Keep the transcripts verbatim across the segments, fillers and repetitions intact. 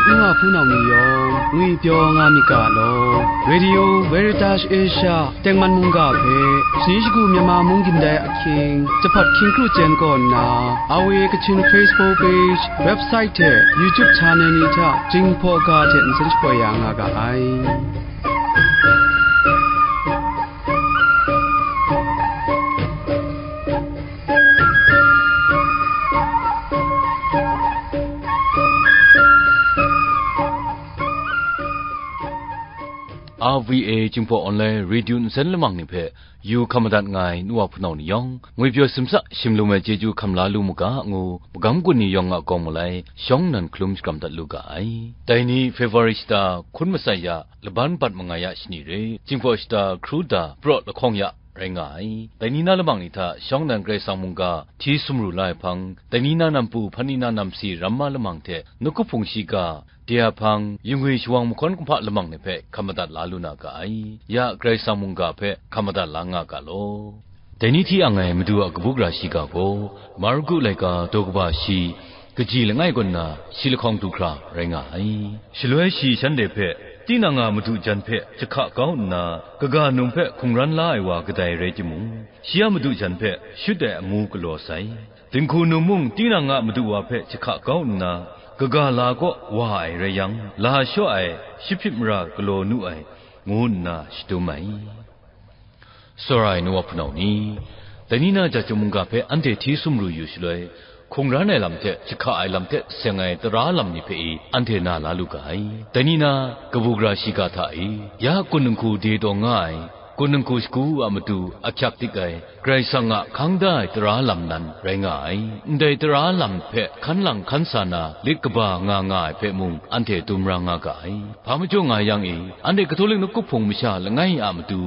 N wa hpunau ni yawng ngwipyaw nga myit ga law. Radio Veritas Asia tengman mungga hpe, shani shagu Myanmar mung gindai ahkying, jahpat hkying kru chyen kaw nna, R V A Kachin Facebook page, website hte YouTube channel ni hta Jinghpaw ga hte nsen shapoi ya nga ga ai. R V A Jinghpaw Online Radio nsen lamang ni hpe yu hkam madat nga ai nu wa hpunau ni yawng, ngwipyaw simsa shimlum ai chyeju hkam la lu mu ga ngu, magam gun ni yawng a gawng malai shawng nnan hkalum shakram dat lu ga ai. Dai ni February shata hkun masai ya, laban bat mangai ya shani re, Jinghpaw shata hkru da, praw lahkawng ya rai nga ai. Dai ni na lamang ni hta shawng nnan Karai Kasang mungga hti sumru la ai hpang, dai ni na nampu hpan ni na namsi ramma lamang hte nawku hpung shiga, de a hpang, yungwi shawang mahkawn kumhpa lamang ni hpe hkam madat la lu na ga ai. Ya Karai Kasang mungga hpe hkam madat la nga ga law. Dai ni hti ang ai Madu a kabu gara shiga gaw, Marku laika daw kaba shi, kaji langai kaw nna shi lahkawng du hkra rai nga ai. Shaloi shi shanhte hpe, tinang a madu jan hpe jahka kau nna, kaga num hpe hkungran la ai wa kadai rai timung, shi a madu jan hpe shut ai amu galaw sai. Dinghku num mung tinang a madu wa hpe jahka kau nna, kaga la kaw wa ai rai yang, la shaw ai, shi hpyit mara galaw nu ai, ngu nna shadum ai. Tsawra ai nu wa hpunau ni, dai ni na ja chyum mungga hpe anhte hti sumru yu shaloi, hkungran ai lam hte jahka ai lam hte seng ai tara lam ni hpe e anhte na la lu ga ai. Dai ni na kabu gara shiga hta e, ya kun dinghku de taw nga ai, kun dinghku shagu a matu ahkyak dik ai, Karai Kasang a hkang da ai tara lam nan rai nga ai. Ndai tara lam hpe hkan lang hkan sa na lit kaba nga nga ai hpe mung anhte dum ra nga ga ai. Hpa majaw nga yang e, anhte Katolik nawku hpung masha langai a matu,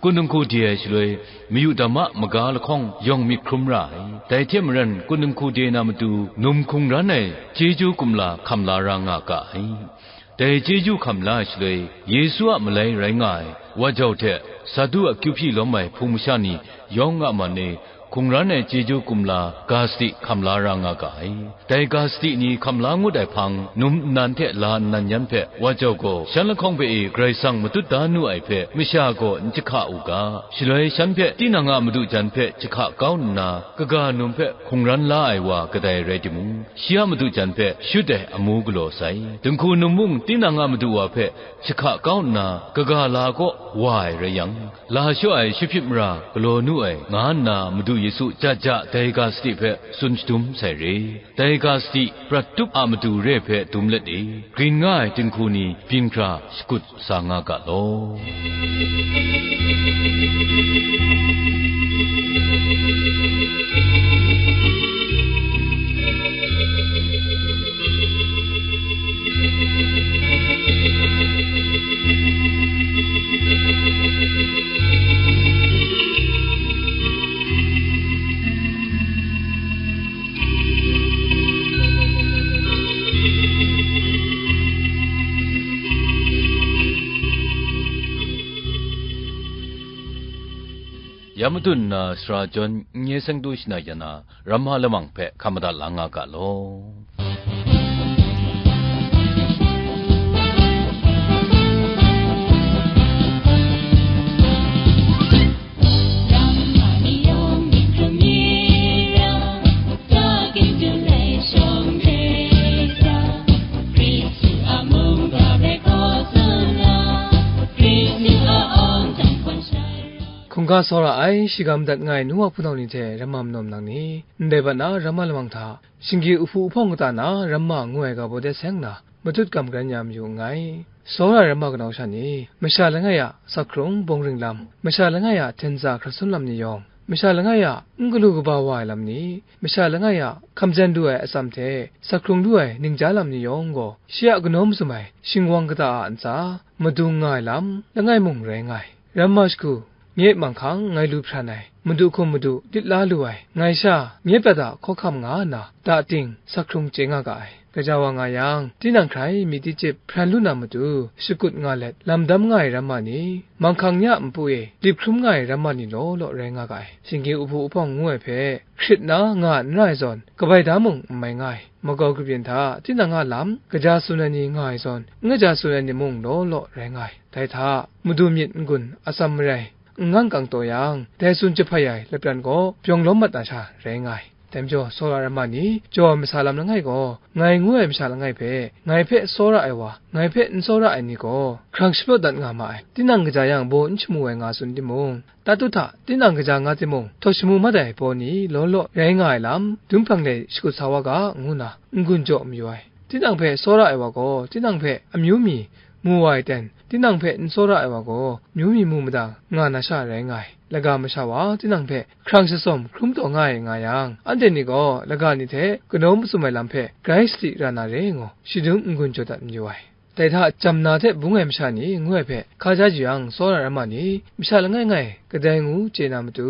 kun dinghku de ai shaloi, mayu dam a maga lahkawng yawng myit hkrum ra ai. Dai hte maren, kun dinghku de na matu, num hkungran ai chyeju kumla hkam la ra nga ga ai. Dai chyeju hkam la ai shaloi, Yesu a malai rai nga ai, wa jau hte, Sadu a kyu hpyi lawm ai hpung masha ni yawng a man e, hkungran ai chyeju kumla ga sadi hkam la ra nga ga ai. Dai ga sadi ni hkam la ngut ai hpang, num nnan hte la nnan yan hpe wa jau gaw, shan lahkawng hpe e Karai Kasang matut da nu ai hpe masha gaw n jahka u ga. Shaloi shan hpe tinang a madu jan hpe jahka kau nna, kaga num hpe hkungran la ai wa kadai rai timung, shi a madu jan hpe shut ai amu galaw sai. Dinghku num mung tinang a madu wa hpe jahka kau nna, kaga la kaw wa ai rai yang, la shaw ai shi hpyit mara galaw nu ai, nga nna Madu Yesu ja ja dai ga sadi hpe tsun shadum sai re. Dai ga sadi prat tup a matu re hpe dum let e, grin nga ai dinghku ni byin hkra shakut sa nga ga law. Ya matut nna sara jawn n-, nye seng du shana yan a, ramma lamang hpe hkam madat la nga ga law. Hkungga tsawra ai, shigam dat nga ai nu wa hpunau ni hte ramma manawm nang ni, ndai bat na ramma lamang hta, shinggi uhpu uhpawng kata na ramma ngu ai ga baw de seng nna, matut gam garan ya mayu nngai. Tsawra ai ramma kanau sha ni, masha langai a sakhkrung bawngring lam, masha langai a hten tsa hkrat sun lam ni yawng, masha langai a n galu kaba wa ai lam ni, masha langai a hkamjen du ai atsam hte sakhkrung du ai ningja lam ni yawng gaw, shi a kanaw mazum ai shingwang kata a ntsa madung nga ai lam langai mung rai nga ai. Ramma shagu, nye manghkang ngai lu hpran ai, madu hkum madu lit la lu ai, ngai sha, nye prat a hkawhkam nga nna, da ting, sak hkrung chye nga ga ai. Gaja wa nga yang, tinang hkrai myi ti chyip hpran lu na matu, shakut nga let, lam dam nga ai ramma ni, manghkang ni a npu e, dip hkrum nga ai ramma ni law law rai nga ga ai. Shinggyim uhpu uhpawng ngu ai hpe, hkrit na nga n ra ai zawn, kabai da mung n mai nga ai. Magau grup yin hta, tinang a lam, kaja tsun ai ni nga ai zawn, n kaja tsun ai ni mung law law rai nga ai. Dai hta, madu myit n-gun, atsam marai, n ngang kang taw yang, dai tsun jahpai ai lapran gaw, byawng lawm mat na sha rai nga ai. Dai majaw, tsawra ramma ni, jaw ai masa lam langai gaw, ngai ngu ai masha langai hpe, ngai hpe tsawra ai wa, ngai hpe n tsawra ai ni gaw, hkrang shapraw dat nga ma ai. Tinang kaja yang baw n shamu ai nga tsun timung, tatu hta tinang kaja nga timung, htawt shamu mat ai baw ni law law rai nga ai lam, dum hpang de shakut sa wa ga, ngu nna n-gun jaw mayu ai. Tinang hpe tsawra ai wa gaw, tinang hpe amyu mi mu wa ai ten, tinang hpe n tsawra ai wa gaw, amyu mi mu mada nga na sha rai nga ai. Laga masha wa tinang hpe hkrang shatsawm hkrum taw nga ai nga yang, anhte ni gaw laga ni hte kanaw matsun ai lam hpe grai sadi ra na re ngu, shadum n-gun jaw dat mayu ai. Dai hta jam na hte bung ai masha ni ngu ai hpe hka ja yu yang, tsawra ramma ni, masha langai ngai kadai ngu chye na matu,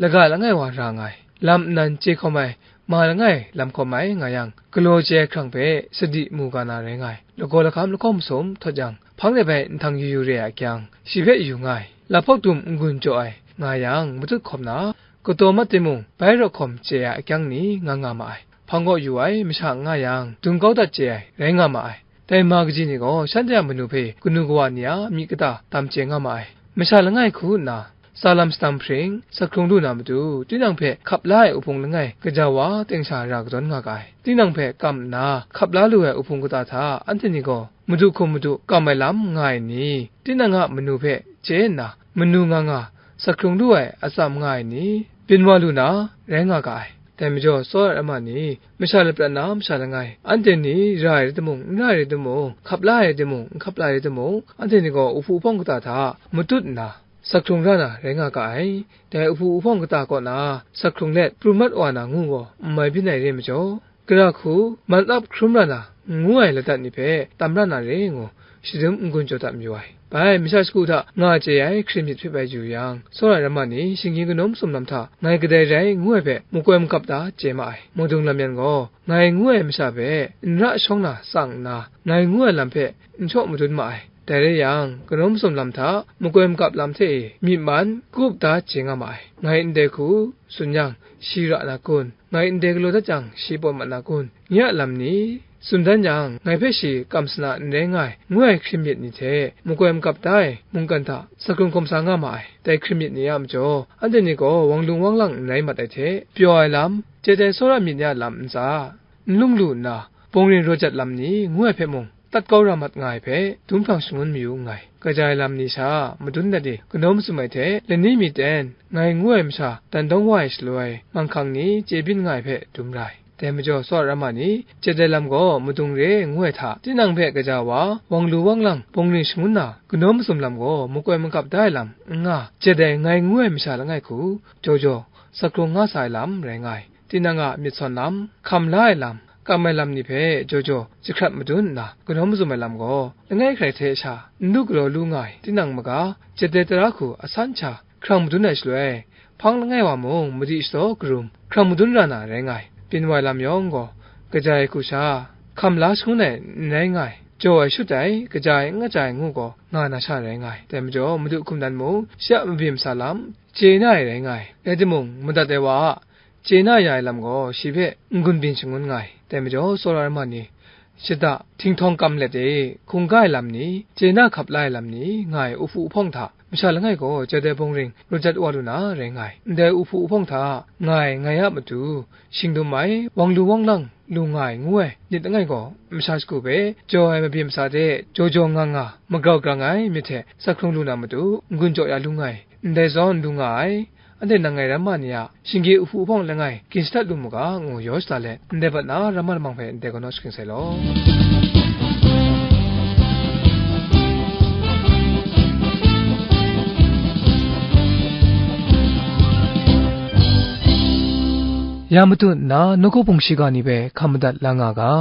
laga langai wa ra nga ai, lam nnan chye hkawm ai, ma langai lam hkawm ai nga yang, galaw chye ai hkrang hpe sadi mu ga na rai nga ai. Lagaw lahkam lahkawng masum htawt yang, hpang de bai nhtang yu yu re ai akyang, shi hpe yu nga ai. Lahpawk dum n-gun jaw ai nga yang, matut hkawm na, kataw mat timung, bai rawt hkawm chye ai akyang ni nga nga ma ai. Hpang kaw yu ai masha n nga yang, dum kau dat chye ai rai nga ma ai. Dai ma kaji ni gaw shanhte a manu hpe kanu kawa ni a myi kata tam chye nga ma ai. Masha langai hku nna, tsa lam shadang hpring, sak hkrung lu na matu, tinang hpe hkap la ai uhpung langai, gaja wa teng sha ra kadawn nga ga ai. Tinang hpe kam nna, hkap la lu ai uhpung kata hta, anhte ni gaw, madu hkum madu kam ai lam nga ai ni? Tinang a manu hpe chye nna, manu nga nga, sak hkrung lu ai atsam nga ai ni? Byin wa lu na, rai nga ga ai. Dai majaw, tsawra ai ma ni, masha laprat na masha langai, anhte ni ra ai rai timung, n ra ai rai timung, hkap la ai rai timung, n hkap la ai rai timung, anhte ni gaw uhpu uhpawng kata hta matut nna, sak hkrung ra na rai nga ga ai. Dai uhpu uhpawng kata kaw na sak hkrung let pru mat wa na ngu gaw, n mai byin ai re majaw, gara hku man ap hkrum ra na ngu ai ladat ni hpe tam ra na re ngu, shadum n-gun jaw dat mayu ai. Bai, masha shagu hta nga chye ai hkrit myit hpe bai yu yang, tsawra ai ramma ni, shinggyim kanaw masum lam hta ngai kadai rai ngu ai hpe makoi makap da chye ma ai. Mudung lam yan gaw, ngai ngu ai masha hpe n ra shawng na tsang nna, ngai ngu ai lam hpe n shaw madun ma ai. Dai rai yang, kanaw masum lam hta makoi makap lam hte e myit man kup da chye nga ma ai. Ngai ndai hku tsun yang, shi ra na kun? Ngai ndai galaw dat jang, shi pawt mat na kun? Nye a lam ni? Tsun dan yang, ngai hpe shi kam sana n rai nga ai, ngu ai hkrit myit ni hte makoi makap da ai mungkan hta sak hkrung hkawm sa nga ma ai. Dai hkrit myit ni a majaw, anhte ni gaw wang lung wang lang n rai mat ai hte, pyaw ai lam, chye ai tsawra myit ni a lam ntsa, n lung lu nna, bawng ring raw jat lam ni, ngu ai hpe mung, tat kau ra mat nga ai hpe, dum hpang shangun mayu nngai. Kaja ai lam ni sha, madun dat e, kanaw matsun ai hte, lani mi ten, ngai ngu ai masha, dan dawng wa ai shaloi, manghkang ni chye byin nga ai hpe dum ra ai. Dai majaw, tsawra ai ma ni, chye ai lam gaw madung re ngu ai hta, tinang hpe gaja wa, wang lu wang lang, bawng ring shangun na, kanaw matsun lam gaw makoi makap da ai lam n nga, chye ai ngai ngu ai masha langai hku, jaw jaw, sak hkrung nga sa ai lam rai nga ai. Tinang a myit sawn lam, hkam la ai lam, kam ai lam ni hpe jaw jaw jahkrat madun nna, kanaw mazum ai lam gaw, langai hkrai hte sha n lu galaw lu nga ai, tinang maga, chye ai tara hku asan sha hkrang madun ai shaloi, hpang langai wa mung madi shadaw karum hkrang madun ra na rai nga ai. Byin wa ai lam yawng gaw, kaja ai hku sha, hkam la shangun ai n rai nga ai, jaw ai shut ai, kaja ai n kaja ai ngu gaw, nga na sha rai nga ai. Dai majaw, Madu hkum nan mung, shi a mabyin masa lam, chye na ai rai nga ai. Rai timung, madat ai wa a, chye na ya ai lam gaw, shi hpe n-gun byin shangun nga ai. Dai majaw, tsawra ai ma ni, shada, htinghtawng kam let e, hkungga ai lam ni, chye na hkap la ai lam ni, nga ai uhpu uhpawng hta, masha langai gaw, chye ai bawng ring, raw jat wa lu na rai nga ai. Ndai uhpu uhpawng hta, nga ai, ngai a matu, shingdum ai, wang lu wang lang, lu nga ai, ngu ai, nit langai gaw, masha shagu hpe, jaw ai mabyin masa hte, jaw jaw nga nga, magrau grang ai myit hte, sak hkrung lu na matu, n-gun jaw ya lu nga ai. Ndai zawn lu nga ai, anhte nang ngai ramma ni a, shinggyim uhpu uhpawng langai, gin shahtat lu mu ga, ngu yaw shada let, ndai bat na ramma lamang hpe ndai kau naw shagang sai law. Ya matu nna, nawku hpung shiga ni hpe hkam madat la nga ga.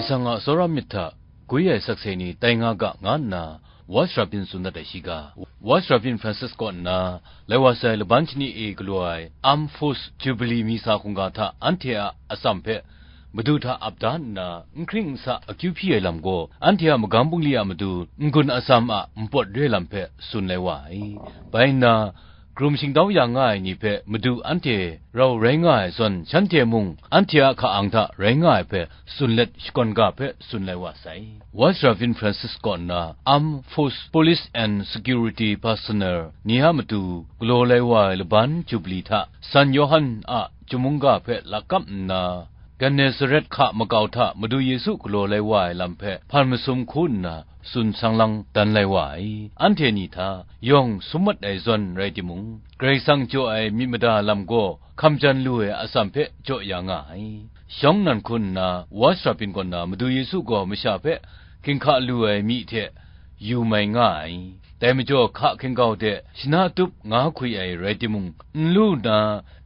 Sang a tsawra myit hta gwi ai sakse ni tai nga ga, nga nna Watch Rabin tsun dat ai shiga, Watch Rabin Francis kaw nna lai wa sai laban shani e galaw ai Armed Force Jubilee misa hkungga hta anhte a atsam hpe Madu hta ap da nna, n hkring n sa akyu hpyi ai lam gaw, anhte a magam bungli a matu n-gun atsam a npawt re lam hpe tsun lai wa ai. Bai nna, Karum shingtau ya nga ai ni hpe Madu anhte rau rai nga ai zawn, shanhte mung anhte a hka-ang hta rai nga ai hpe tsun let shakawn ga hpe tsun lai wa sai. Watch Rabin Francis kaw nna Armed Force Police and Security Personnel ni a matu galaw lai wa ai laban Jubilee hta San Yawhan a Chyum mungga hpe lakap nna, Gennesaret hka makau hta Madu Yesu galaw lai wa ai lam hpe hpan masum hku nna tsun sang lang dan lai wa ai. Anhte ni hta yawng sum mat ai zawn rai timung, Karai Kasang jaw ai myit mada lam gaw hkam jan lu ai atsam hpe jaw ya nga ai. Shawng nnan hku nna Watch Rabin kaw nna Madu Yesu gaw masha hpe ginhka lu ai myi hte yu mai nga ai. Dai majaw hka hkinggau de shana tup nga hkwi ai rai timung, n lu nna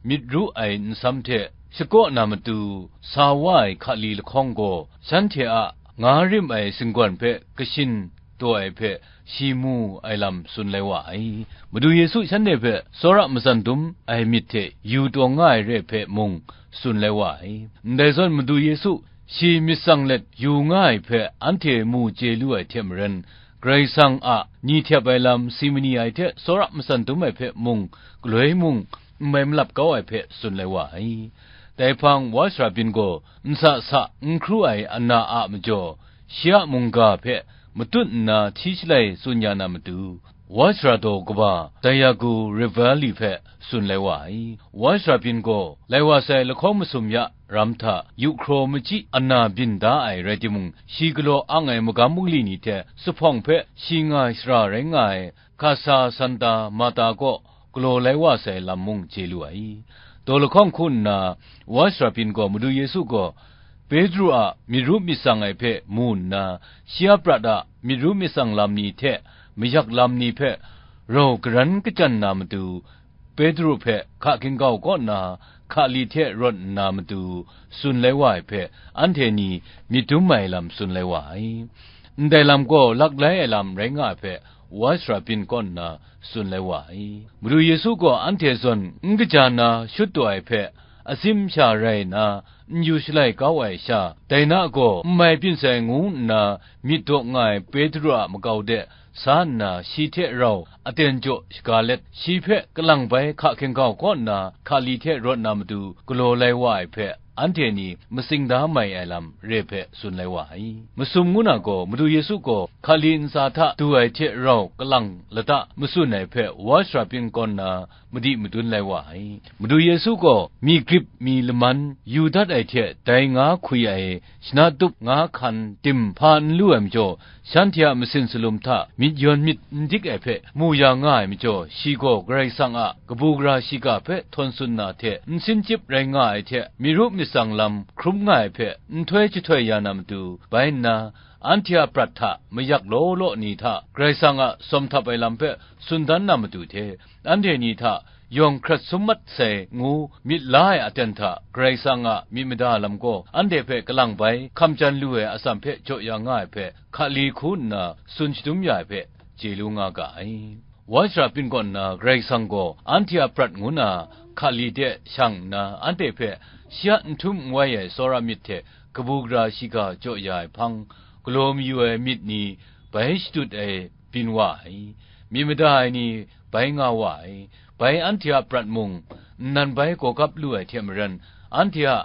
myit ru ai nsam hte shakaw na matu sa wa ai hkali lahkawng gaw, shanhte a nga rim ai singgawn hpe kashin taw ai hpe shi mu ai lam tsun lai wa ai. Madu Yesu shanhte hpe tsawra matsan dum ai myit hte yu taw nga ai re hpe mung tsun lai wa ai. Ndai zawn Madu Yesu shi myit tsang let yu nga ai hpe anhte mu chye lu ai hte maren, Karai Kasang a ni htep ai lam si mani ai hte tsawra matsan dum ai hpe mung, galoi mung n mai malap kau ai hpe tsun lai wa ai. Dai hpang Watch Rabin gaw nsa sa n hkru ai ana a majaw, shi a mungga hpe matut nna hti shalai tsun ya na matu, Watch Ra daw kaba Diego Rivelli hpe tsun lai wa ai. Watch Rabin gaw lai wa sai lahkawng masum ya ram hta yu hkraw machyi ana byin da ai rai timung, shi galaw ang ai magam bungli ni hte zuphpawng hpe shi nga shara rai nga ai Casa Santa Marta kaw galaw lai wa sai lam mung chye lu ai. Daw lahkawng hku nna, Watch Rabin gaw Madu Yesu gaw Petru a myit ru myit tsang ai hpe mu nna, shi a prat a myit ru myit tsang lam ni hte mayak lam ni hpe rau karan kachyan na matu, Petru hpe hka hkinggau kaw nna hkali hte rawt nna matu tsun lai wa ai hpe, anhte ni myit dum ai lam tsun lai wa ai. Ndai lam gaw lak lai ai lam rai nga ai hpe, Watch Rabin kaw nna tsun lai wa ai. Madu Yesu gaw anhte zawn n kaja na shut taw ai hpe, atsim sha rai nna, n yu shalai kau ai sha, dai na gaw n mai byin sai ngu nna myit daw nga ai Petru a makau de sa nna, shi hte rau aten jaw shaga let, shi hpe kalang bai hka hkinggau kaw nna hkali hte rawt na matu galaw lai wa ai hpe, anhte ni matsing da mai ai lam re hpe tsun lai wa ai. Masum ngu na gaw, Madu Yesu gaw hkali ntsa hta du ai hte rau kalang lata matsun ai hpe, Watch Rabin kaw nna madi madun lai wa ai. Madu Yesu gaw mi grip mi laman yu dat ai hte dai nga hkwi ai shana tup nga hkan tim hpa n lu ai majaw, shanhte a masin salum hta myit yawn myit n dik ai hpe mu ya nga ai majaw, shi gaw Karai Kasang a kabu gara shiga hpe htawn tsun na hte nsin chyip rai nga ai hte, myit ru myit tsang lam hkrum nga ai hpe nhtoi jahtoi ya na matu, bai nna, anhte a prat hta mayak law law ni hta Karai Kasang a sawm htap ai lam hpe tsun dan na matu hte, anhte ni hta yawng hkrat sum mat sai ngu myit la ai aten hta Karai Kasang a myit mada lam gaw anhte hpe kalang bai hkam jan lu ai atsam hpe jaw ya nga ai hpe, hkali hku nna tsun shadum ya ai hpe chye lu nga ga ai. Watch Rabin kaw nna Karai Kasang gaw anhte a prat ngu na hkali de shang nna, anhte hpe shi a n htum n wai ai tsawra myit hte kabu gara shiga jaw ya ai hpang, galaw mayu ai myit ni bai shadut ai byin wa ai, myit mada ai ni bai nga wa ai, bai anhte a prat mung nnan bai gawgap lu ai hte maren, anhte a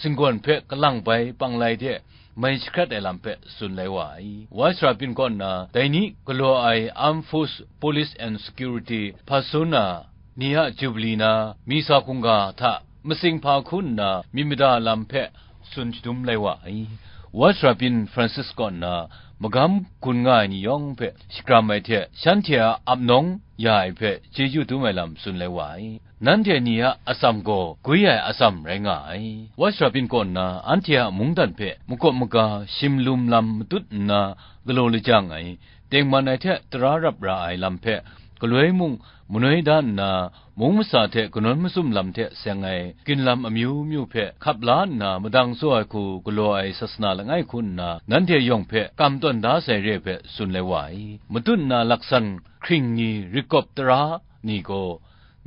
singgawn hpe kalang bai panglai de mai jahkrat ai lam hpe tsun lai wa ai. Watch Rabin kaw nna dai ni galaw ai Armed Force Police and Security Personnel ni a Jubilee na misa hkungga hta matsing hpa hku nna myit mada lam hpe tsun shadum lai wa ai. Watch Rabin Francis kaw nna magam gun nga ai ni yawng hpe shagram ai hte, shanhte a ap nawng ya ai hpe chyeju dum ai lam tsun lai wa ai. Nanhte ni a atsam gaw gwi ai atsam rai nga ai. Watch Rabin kaw nna anhte a mungdan hpe makawp maga shim lum lam matut nna galaw lajang ai, tengman ai hte tara rap ra ai lam hpe galoi mung manoi da nna, mung masa hte kanawn mazum lam hte seng ai ginlam amyu myu hpe hkap la nna, madang tsaw ai hku galaw ai sasana langai hku nna, nanhte yawng hpe kam tawn da sai re ai hpe tsun lai wa ai. Matut nna laksan hkring ni, rikawp tara ni gaw,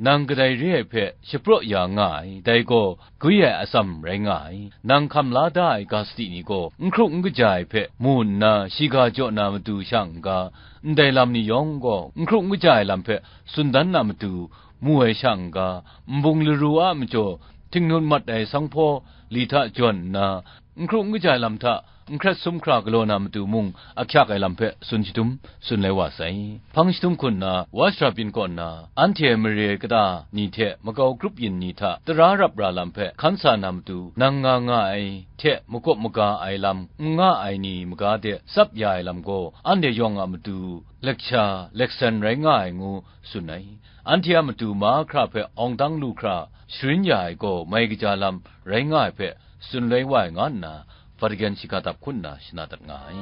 nang kadai re ai hpe shapraw ya nga ai, dai gaw gwi ai atsam rai nga ai. Nang hkam la da ai ga sadi ni gaw, n hkruk n kaja ai hpe mu nna, shiga jaw na matu sha n-ga, ndai lam ni yawng gaw, n hkruk n kaja ai lam hpe tsun dan na matu, mu ai sha n-ga, nbung laru a majaw, htingnu mat ai sanghpaw li hta jawn nna, n hkruk n kaja ai lam hta, n hkrat sum hkra galaw na matu mung ahkyak ai lam hpe tsun shadum, tsun lai wa sai. Hpang shadum hku nna, Wasra byin kaw nna, anhte mare kata ni hte makau grup yin ni hta tara rap ra lam hpe hkan sa na matu, nang nga nga ai hte makawp maga ai lam n nga ai ni maga de tsap ya ai lam gaw, anhte yawng a matu, leksha, leksan rai nga ai ngu tsun ai. Anhte a matu mahkra hpe awng dang lu hkra sharin ya ai gaw, mai kaja lam rai nga ai hpe tsun lai wa ai, nga nna Vatican shiga dap hku nna shana dat nga ai.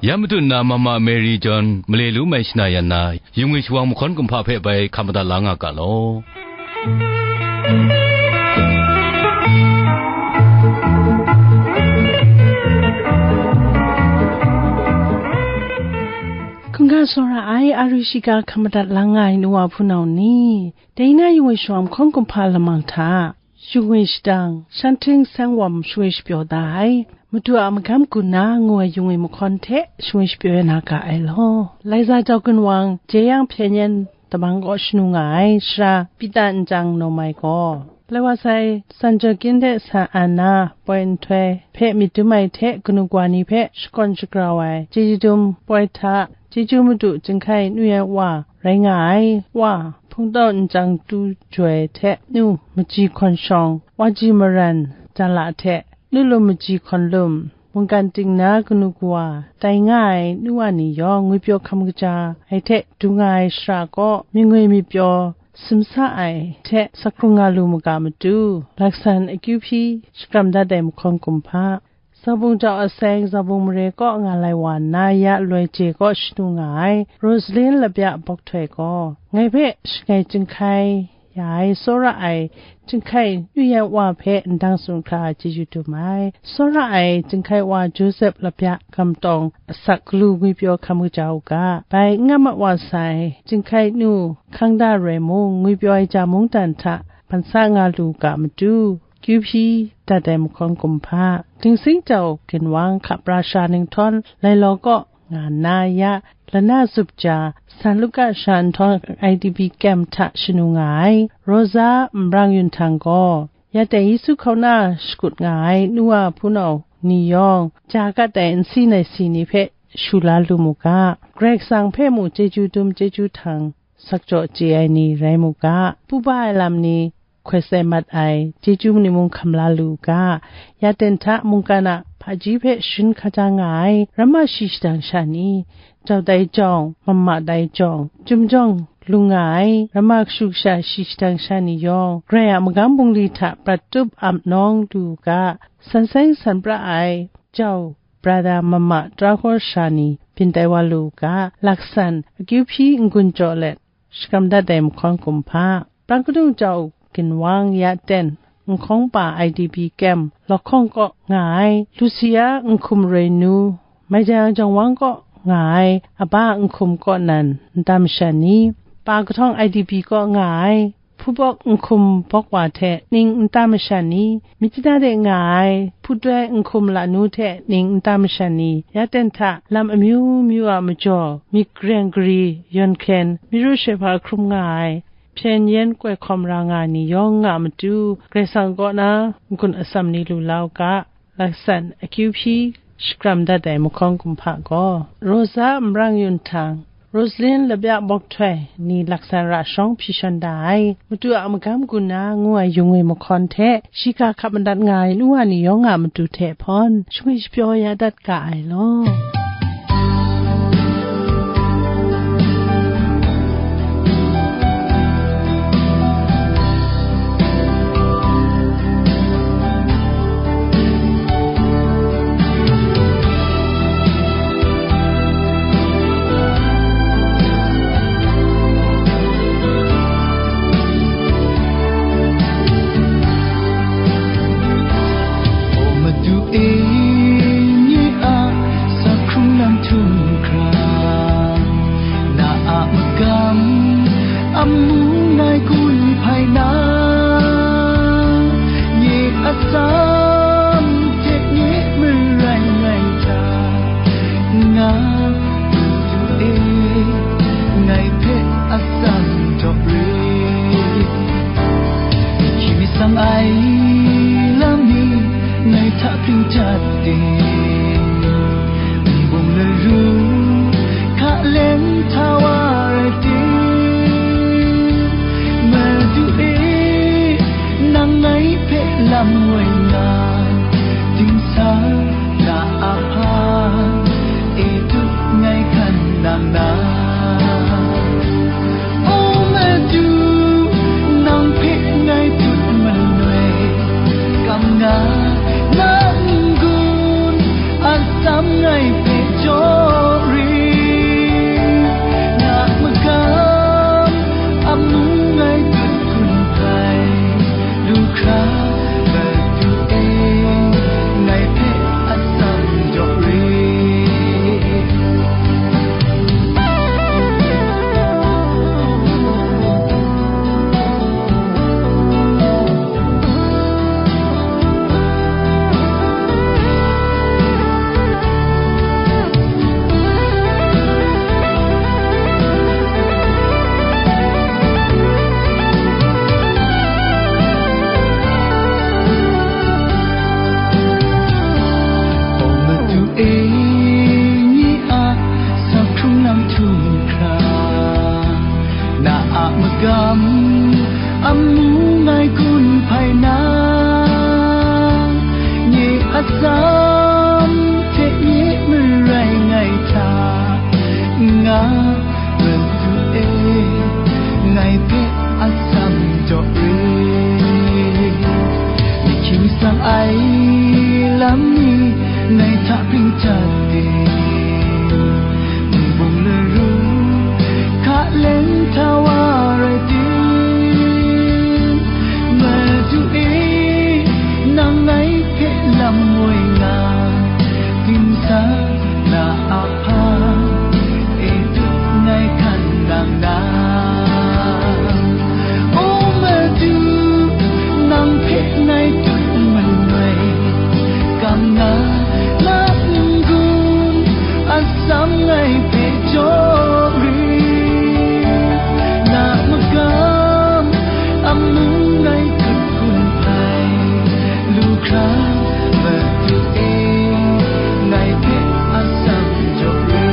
Ya matu nna Mama Mary John male lu mai shana yan na, yungwi shawang mahkawn kumhpa hpe bai hkam madat la nga ga law. Hkungga tsawra ai, a ru shiga hkam madat la nga ai nu wa hpunau ni, dai na yungwi shawang mahkawn kumhpa lamang hta, shingwi shadang, shan hting seng wawm shingwi shapyaw da ai, Madu a magam gun na ngu ai yungwi mahkawn hte shingwi shapyaw ya na ga ai law. Laiza jau gunwang, jeyang hpyen yan, tamang kaw shanu nga ai, shara Pita nchyang nawm ai gaw, lai wa sai, San Joaquin hte San Anna poi nhtoi hpe myit dum ai hte kanu kawa ni hpe shakawn shagrau ai, chyeju dum poi hta, chyeju madu chyinghkai nu yan wa rai nga ai, wa, hpungtau nchyang tu joi hte nu, maji hkawn shawng, wa ji maran, jala hte, nu lum maji hkawn lum, mungkan ting na kanu kawa, tai nga ai nu wa ni yawng ngwipyaw hkam kaja ai hte du nga ai shara kaw, myingwi myit pyaw, simsa ai hte sakrung nga lu mu ga matu, laksan akyu hpyi shakram dat ai mahkawn kumhpa, Zabung jau aseng, Zabung mare kaw nga lai wa nna, ya loi je kaw shanu nga ai, Rosalin Labya Bawk Htoi gaw, ngai hpe shangai chyinghkai ya ai, tsawra ai, chyinghkai nu yan wa hpe ndang tsun hkra chyeju dum ai. Tsawra ai, chyinghkai wa Joseph Labya Gamtawng asak galu ngwipyaw hkam kaja u ga, bai n nga mat wa sai, chyinghkai nu hkang da roi mung, ngwipyaw ai ja mungdan hta ban sa nga lu ga matu, kyu hpyi dat ai mahkawn kumhpa, Dingsing Jau ginwang hkap ra sha ninghtawn, Lailaw kaw nga nna, ya lana zup ja, San Luka sha nhtawng I D P kem hta shanu nga ai, Rosa Nbrang Yun Htang gaw, ya dai Yesu hkauna shakut nga ai nu wa hpunau ni yawng, ja gat ai nsi naisi ni hpe shu la lu mu ga, Karai Kasang hpe mu chyeju dum chyeju htang, sakjaw chye ai ni rai mu ga, puba ai lam ni hkoi sai mat ai, chyeju ni mung hkam la lu u ga, ya ten hta mungkan a hpaji hpe sharin hkaja nga ai, ramma shi shadang sha ni, jau dai jawng, mama dai jawng, chyum jawng lung nga ai, ramma kashu kasha shi shadang sha ni yawng, Karai a magam bungli hta prat tup ap nawng lu u ga, san seng san pra ai, jau, brada mama tara hkawr sha ni byin tai wa lu u ga, laksan akyu hpyi n-gun jaw let, shakram dat ai mahkawn kumhpa, Prang Kadung Jau ginwang ya ten, Nhkawng pa I D P kem, Lawhkawng kaw nga ai, Lucia Nhkum Roi Nu, Maijang Jawng Wang kaw nga ai, Aba Nhkum kaw nan nta masha ni, Pa Kahtawng I D P kaw nga ai, Hpubawk Nhkum Bawk wa hte ning nta masha ni, Myitkyina de nga ai Hputoi Nhkum Lanu hte ning nta masha ni, ya ten hta lam amyu myu a majaw, myit gareng gari, yawn hkren, myi ru shoi hpa hkrum nga ai, hpyen yen koi hkawm ra nga ai ni yawng nga matu, Karai Kasang kaw na n-gun atsam ni lu la u ga, laksan akyu hpyi shakram dat ai mahkawn kumhpa gaw, Rosa Nbrang Yun Htang, Rosalin Labya Bawk Htoi ni laksan ra shawng hpyi shawn da ai, Madu a magam gun na ngu ai yungwi mahkawn hte, shiga hkap madat nga ai nu wa ni yawng a matu hte hpawn, shingwi shapyaw ya dat ga ai law. Jaw re, hkying mi sang ai lam ni, ngai hta hpring jat ting, nbung laru hka leng hta wa rai ting, Madu e, nang ngai hpe lam woi nga, dingsa na a hpa e tut ngai hkan nang na. O Madu, nang hpe ngai tut manoi, kam nga na n-gun, atsam ngai hpe jaw ri, na magam amu ngai tut hkun hpai, lu hkra Madu e, ngai hpe atsam jaw ri. O Madu e, nye a sa hkrung lam htum hkra, na a magam amu ngai gun hpai na, nye atsam hte nye marai ngai hta n-ga, Madu e, ngai hpe atsam jaw re. Ni hkying sang ai lam ni, ngai hta hpring jat ting, nbung laru hka leng hta wa rai ting, Madu e, nang ngai hpe lam woi nga, dingsa na a hpa e tut ngai hkan nang na. O Madu, nang hpe ngai tut manoi, kam nga na n-gun, atsam ngai hpe jaw ri, na magam amu ngai tut hkun hpai, lu hkra Madu e, ngai hpe atsam jaw ri.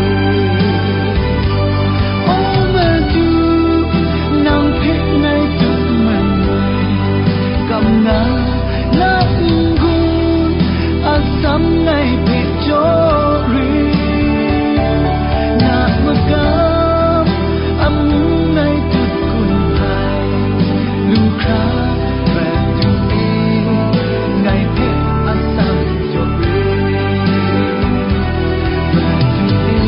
O Madu, nang hpe ngai tut manoi, kam nga na n-gun, atsam ngai hpe jaw ri, na magam amu ngai tut hkun hpai, lu hkra Madu e, ngai hpe atsam jaw ri, Madu e,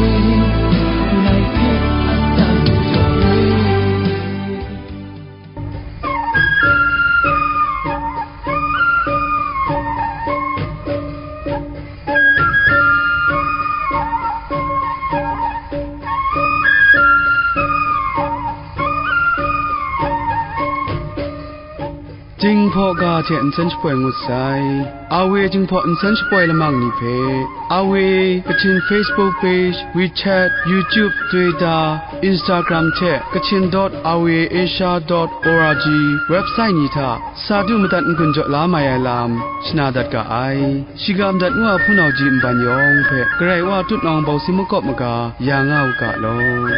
ngai hpe atsam jaw ri. Jinghpaw ga hte nsen shapoi ngut sai. Awe Jinghpaw nsen shapoi lamang ni hpe, Awe Kachin Facebook page, WeChat, YouTube, Twitter, Instagram hte Kachin dot awe asia dot org website ni hta sa du madat n-gun jaw la mai ai lam shana dat ga ai. Shiga madat ngu a hpunau ji nban yawng hpe Karai Wa tutnawng bawsi makawp maga ya nga u ga law.